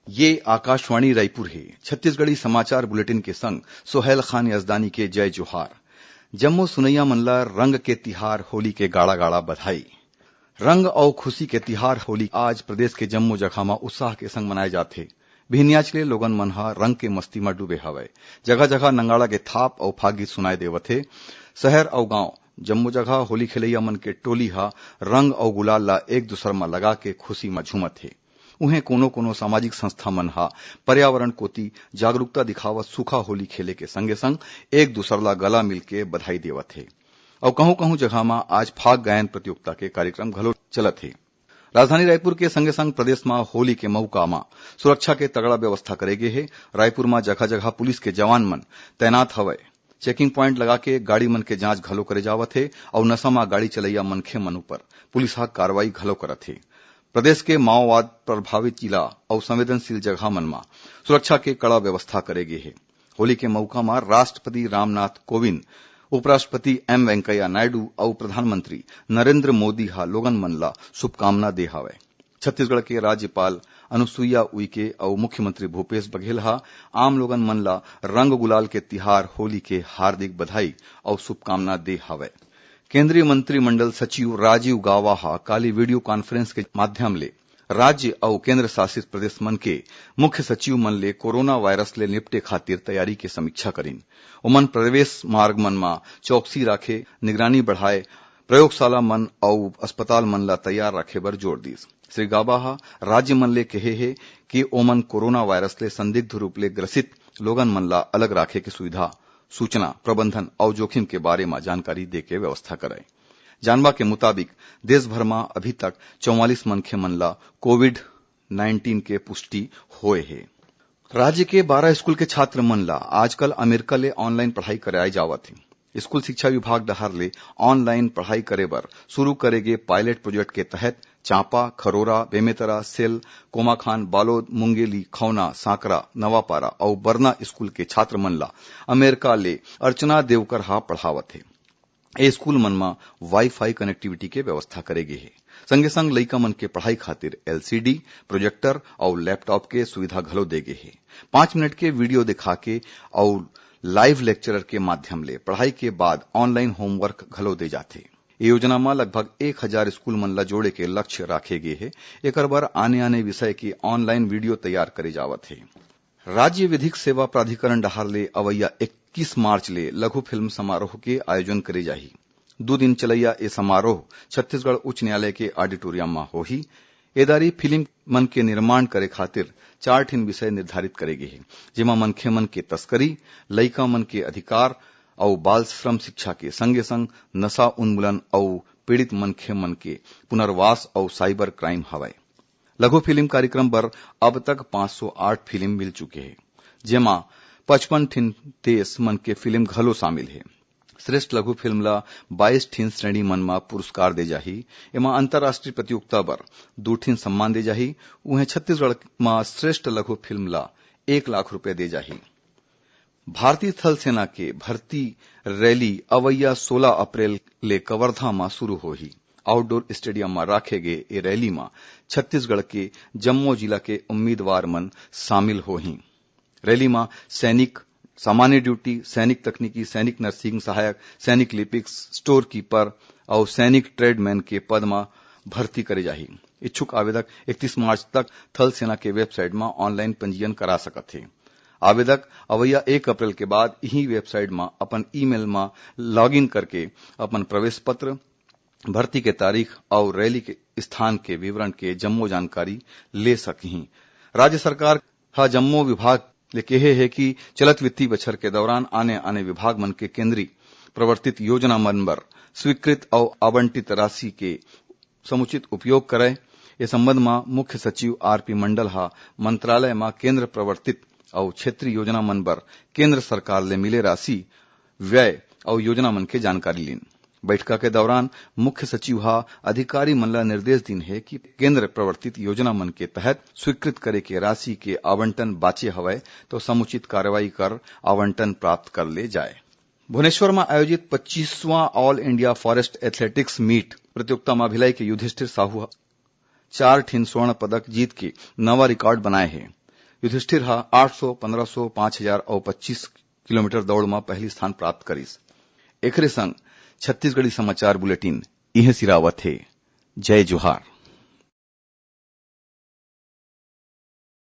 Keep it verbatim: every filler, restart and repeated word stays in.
ये आकाशवाणी रायपुर हे। छत्तीसगढ़ी समाचार बुलेटिन के संग सोहेल खान यजदानी के जय जोहार। जम्मो सुनैया मन ला रंग के तिहार होली के गाड़ा गाड़ा बधाई। रंग अउ खुशी के तिहार होली आज प्रदेश के जम्मो जगह म उत्साह के संग मनाए जाथे। बिहनियाच ले लोगन मन ह रंग के मस्ती म डूबे हवय। जगह जगह नंगाड़ा के थाप अउ फाग गीत सुनाए देवत हे। शहर अउ गांव जम्मो जगह होली खेलैया मन के टोली ह रंग अउ गुलाल ला एक दूसर म लगा के खुशी म झूमत हे। उहें कोनो कोनो सामाजिक संस्था मन ह पर्यावरण कोति जागरूकता दिखावत सूखा होली खेले के संगे संग एक दूसर ला गला मिल के बधाई देवत हे। अउ कहूं कहूं जगह म आज फाग गायन प्रतियोगिता के कार्यक्रम घलो चलत हे। राजधानी रायपुर के संगे संग प्रदेश म होली के मउका म सुरक्षा के तगड़ा व्यवस्था करे गे हे। रायपुर म जगह जगह पुलिस के जवान मन तैनात हवय। चेकिंग प्वाइंट लगा के गाड़ी मन के जांच घलो करे जावत हे अउ नशा म गाड़ी चलैया मनखे मन ऊपर पुलिस ह कार्रवाई घलो करत हे। प्रदेश के माओवाद प्रभावित जिला अउ संवेदनशील जगह मन म सुरक्षा के कड़ा व्यवस्था करे गे हे। होली के मउका म राष्ट्रपति रामनाथ कोविंद, उपराष्ट्रपति एम वेंकैया नायडू अउ प्रधानमंत्री नरेंद्र मोदी ह लोगन मन ला शुभकामना दे हवय। छत्तीसगढ़ के राज्यपाल अनुसुईया उइके अउ मुख्यमंत्री भूपेश बघेल ह आम लोगन मन ला रंग गुलाल के तिहार होली के हार्दिक बधाई अउ शुभकामना दे हवय। केंद्रीय मंत्रिमंडल सचिव राजीव गावा ह काली वीडियो कॉन्फ्रेंस के माध्यम ले राज्य अउ केंद्र शासित प्रदेश मन के मुख्य सचिव मन ले कोरोना वायरस ले निपटे खातिर तैयारी के समीक्षा करिन। ओमन प्रवेश मार्ग मन म चौकसी राखे, निगरानी बढ़ाए, प्रयोगशाला मन अउ अस्पताल मन ला तैयार राखे बर जोर दीस। श्री गाबा ह राज्य मन ले कहे हे कि ओमन कोरोना वायरस ले संदिग्ध रूप ले ग्रसित लोगन मन ला अलग राखे के सुविधा, सूचना, प्रबंधन अउ जोखिम के बारे म जानकारी दे के व्यवस्था करय। जानबा के मुताबिक, देश भर म अभी तक चौवालीस मनखे मन ला कोविड नाइन्टीन के पुष्टि होए हे। राज्य के बारह स्कूल के छात्र मन ला आजकल अमेरिका ले ऑनलाइन पढ़ाई कराए जावत हे। स्कूल शिक्षा विभाग डहार ले ऑनलाइन पढ़ाई करे बर शुरू करे गे पायलट प्रोजेक्ट के तहत चांपा, खरोरा, बेमेतरा, सेल, कोमाखान, बालोद, मुंगेली, खौना, सांकरा, नवापारा अउ बरना स्कूल के छात्र मन ला अमेरिका ले अर्चना देवकर हा पढ़ावत हे। ए स्कूल मन म वाईफाई कनेक्टिविटी के व्यवस्था करे गे हे। संगे संग लइका मन के पढ़ाई खातिर एलसीडी, प्रोजेक्टर अउ लैपटॉप के सुविधा घलो दे गे हे। पाँच मिनट के वीडियो दिखा के अउ लाइव लेक्चरर के माध्यम ले पढ़ाई के बाद ऑनलाइन होमवर्क घलो दे जाथे। ए योजना म लगभग एक हजार स्कूल मन ल जोड़े के लक्ष्य राखे गे हे। एकर बर आने-आने विषय के ऑनलाइन वीडियो तैयार करे जावत हे। राज्य विधिक सेवा प्राधिकरण डहार ले अवइया इक्कीस मार्च ले लघु फिल्म समारोह के आयोजन करे जाही। दू दिन चलइया ए समारोह छत्तीसगढ़ उच्च न्यायालय के ऑडिटोरियम म होही। ए दारी फिल्म मन के निर्माण करे खातिर चार ठिन विषय निर्धारित करे गे हे, जेमा मनखे मन के तस्करी, लइका मन के अधिकार अउ बाल श्रम शिक्षा के संगे संग नशा उन्मूलन अउ पीड़ित मनखे मन के पुनर्वास अउ साइबर क्राइम हवय। लघु फिल्म कार्यक्रम बर अब तक पाँच सौ आठ फिल्म मिल चुके हे, जेमा पचपन ठिन देश मन के फिल्म घलो शामिल हे। श्रेष्ठ लघु फिल्म ला बाईस ठिन श्रेणी मन म पुरस्कार दे जाही। एमा अंतर्राष्ट्रीय प्रतियोगिता बर दू ठिन सम्मान दे जाही। उहें छत्तीसगढ़ म श्रेष्ठ लघु फिल्म ला एक लाख रुपया दे जाही। भारतीय थल सेना के भर्ती रैली अवइया सोला अप्रैल ले कवर्धा म शुरू होही। आउटडोर स्टेडियम म राखे गे ए रैली म छत्तीसगढ़ के जम्मो जिला के उम्मीदवार मन शामिल होही। रैली म सैनिक, सामान्य ड्यूटी, सैनिक तकनीकी, सैनिक नर्सिंग सहायक, सैनिक लिपिक, स्टोर कीपर अउ सैनिक ट्रेडमैन के पद म भर्ती करे जाही। इच्छुक आवेदक इकतीस मार्च तक थल सेना के वेबसाइट म ऑनलाइन पंजीयन करा सकत हे। आवेदक अवइया एक अप्रैल के बाद इही वेबसाइट म अपन ईमेल म लॉगिन करके अपन प्रवेश पत्र, भर्ती के तारीख अउ रैली के स्थान के विवरण के जम्मो जानकारी ले सकही। राज्य सरकार ह जम्मो विभाग ले केहे हे कि चलत वित्तीय बछर के दौरान आने-आने विभाग मन के केंद्रीय प्रवर्तित योजना मन बर स्वीकृत अउ आवंटित राशि के समुचित उपयोग करय। ए संबंध म मुख्य सचिव आरपी मंडल ह मंत्रालय म केंद्र प्रवर्तित अउ क्षेत्रीय योजना मन बर केंद्र सरकार ले मिले राशि, व्यय अउ योजना मन के जानकारी लीन। बैठका के दौरान मुख्य सचिव ह अधिकारी मन ल निर्देश दीन हे कि केंद्र प्रवर्तित योजना मन के तहत स्वीकृत करे के राशि के आवंटन बाचे हवय, तो समुचित कार्रवाई कर आवंटन प्राप्त कर ले जाए। भुवनेश्वर म आयोजित पच्चीसवां all India forest athletics meet प्रतियोगिता म भिलाई के युधिष्ठिर साहू ह चार ठिन स्वर्ण पदक जीत के नवा रिकॉर्ड बनाए हे। युधिष्ठिर ह आठ सौ, पन्द्रह सौ, पाँच हजार अउ पच्चीस किलोमीटर दौड़ म पहली स्थान प्राप्त करिस। एकरे संग छत्तीसगढ़ी समाचार बुलेटिन इहें सिरावत हे। जय जोहार।